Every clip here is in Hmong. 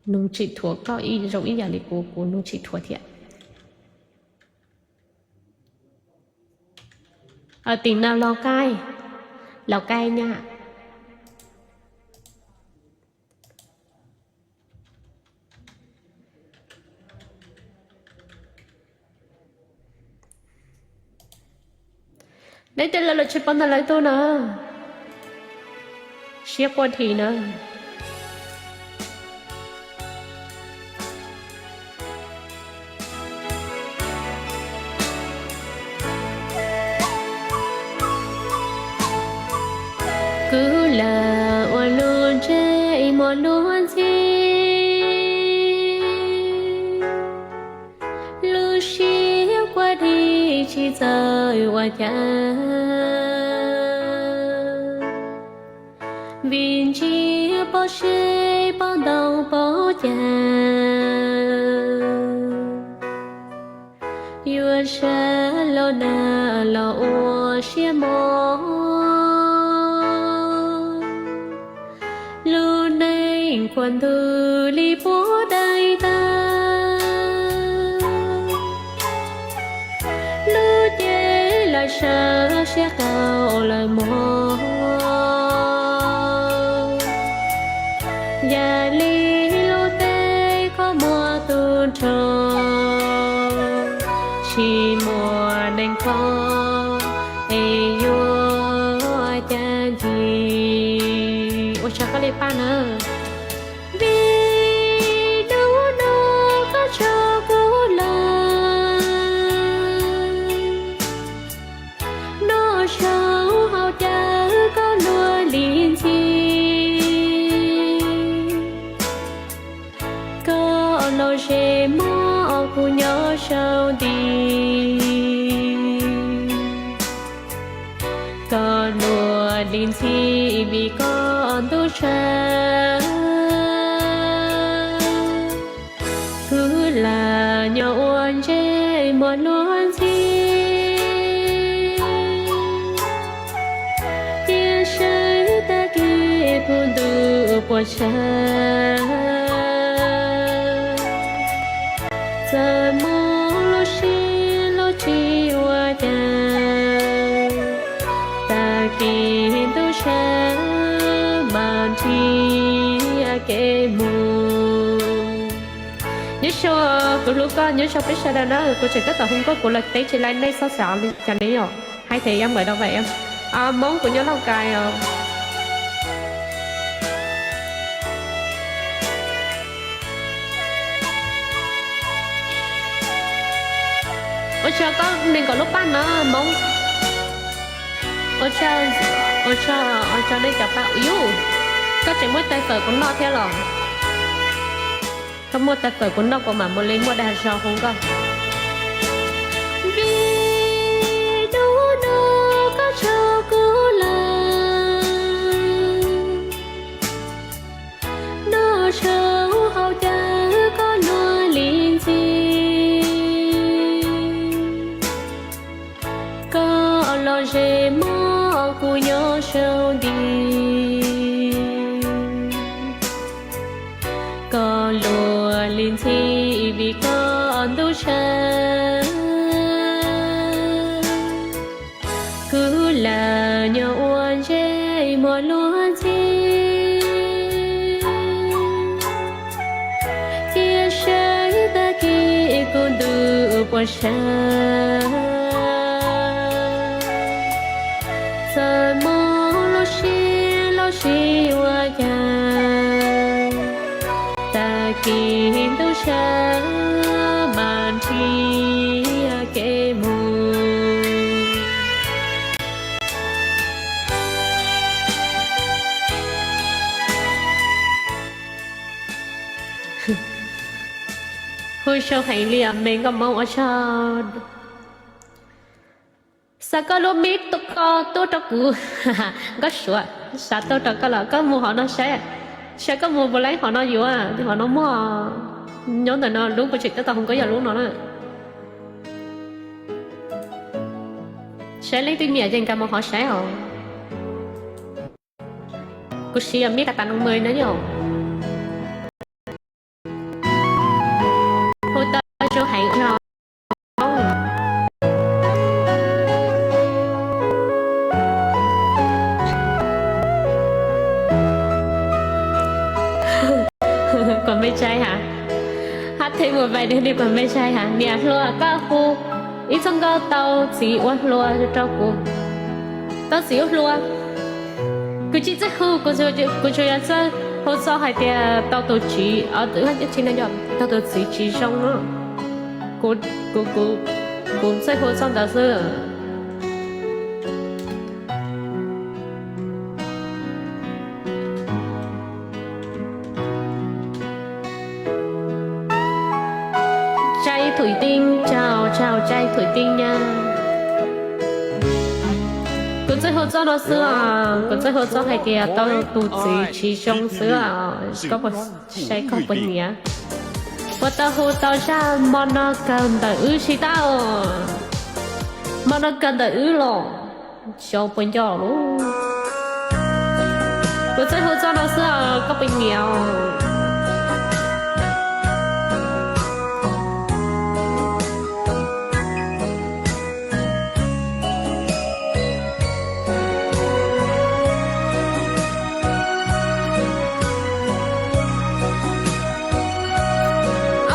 Nug tsis thuav koj ib zoo ib yam li kuv, kuv nug tsis thuav thiab. Tim no Lào Cai, Lào Cai nha. Neb tej lawv los tsis paub ntag lawv tuaj na. Siab quaj dhi na. Kuv lam ua lub ntsej muag luag ntxhi, lub siab quaj dhi tsis txawj ua cas, vim ntsib pob seb pob ntoo pob cas, yuav sawv los nag los ua siab mos. Lub neej khuam ntuj li puab dai tag, lub cev lawv sawv siab qaug lawm mog. Yam li lub teb kho muaj tub nrho, tsis muaj neeg kho es yuav cas ncig. Ua tsaug koj li paj na. Vim hnub no koj tso kuv lawm, noj saum hauv cav koj luag li ntxhi. Koj los ze mob kuv nyob saum nti, koj luag li ntxhi vim koj ntuj tshav. Kuv lam nyob ua ntsej muag luag ntxhi, cia saib tag kis kuv ntuj puas tshav. Txawm mob los siab los tsis ua cas, tag kis ntuj tshav mas nrhiav kev mus. Nyob zoo, kuv hlub koj, nyob zoo peb sawv daws na, kuv tseem tab tom hu nkauj kuv los teb tsis laib nej txhob xav li cas ne yom. Hai thế em ở đâu vậy em? Móng, kuv nyob Lào Cai os. Ua tsaug koj nees nkaum lub paj na Móng. Ua tsaug, ua tsaug, ua tsaug nej cov paj yub. Koj tseem muaj tais fawm kuv noj thiab los? Koj muaj tais fawm kuv noj kuv mam mus li muaj dag zog hu nkauj. Vim hnub no koj tso kuv lawm, noj saum hauv cav koj luag li ntxhi. Koj los ze mob kuv nyob saum nti, koj luag li ntxhi vim koj ntuj tshav. Kuv lam nyob ua ntsej muag luag ntxhi, cia saib tag kis kuv ntuj puas tshav. Txawm mob los siab los sis ua cas, tag kis ntuj tshav mas nrhiav kev mus. Hu zoo heev li os me nkauj Moob, ua tsaug. Xav koj lub mib tuaj, koj tuaj rau kuv. Nkauj Suav, xav tuaj rau koj los koj mus hauv no saib, saib koj mus puas laib hauv no yuav, hauv no muaj, nyob ntawm no lub kuv tseem tab tom hu nkauj yog lub no na. Saib leej twg nyiam ces nkag mus hauv saib os. Kuv siv mib kas tas no mus na yom. puas me sai has? Hab theeb ua vais niag nej puas me sai has? Niam hluas koj hu ib txoj nkauj tau txiv ua hluas rau kuv. Tau txiv ua hluas. Kuv tsis txawj hu, kuv tsuas yog txawj hu txog hais tias tau tus txiv, tsis tau tus txiv tsis zoo no. Kuv, kuv, kuv txawj hu txog ntawd xwb. Tsaib Thum Tij, tsaug, tsaug Tsaib Thum Tij nyab. Kuv txawj hu txog no xwb os, kuv txawj hu txog hais tias tau tus txiv tsis zoo xwb os. Koj puas, saib koj puas nyiam? Puas tau hu tau zaj Mo No Kawg ntawm wb tsis tau? Mo No Kawg ntawm wb los xyov puas nco lawm. Kuv txawj hu txog no xwb os, koj puas nyiam?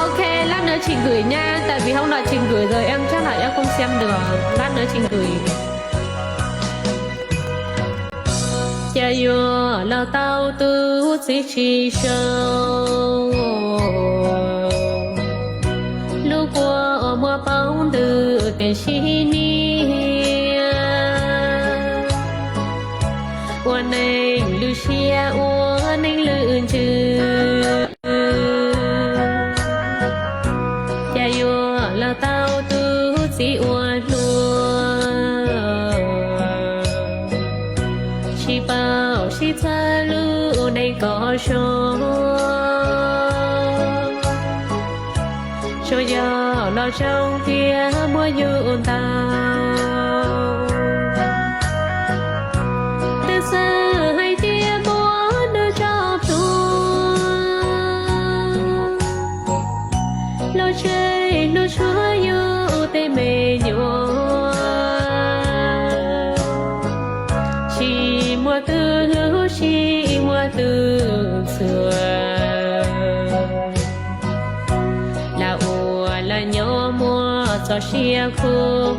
Ok, lát nữa chị gửi nha, tại vì hôm nay chị gửi rồi em chắc là em không xem được. Lát nữa chị gửi. Cas yuav los tau tus txiv tsis zoo, lub kua muag poob ntws tiam sis niaj ua neej lwj siab ua neej lwj ntsws. Cas yuav los tau tus txiv uas hluas, tsis paub sib txawj lub neej kom zoo. Tsuas yog los zoo tias muaj yus ntau, twb xav hais tias muab nws tso plhuav, los tseg hlub tshua yus tej me nyuam. Tsis muaj tus hlub, tsis muaj tus txhua, lam ua lam nyob muaj txoj sia khuv.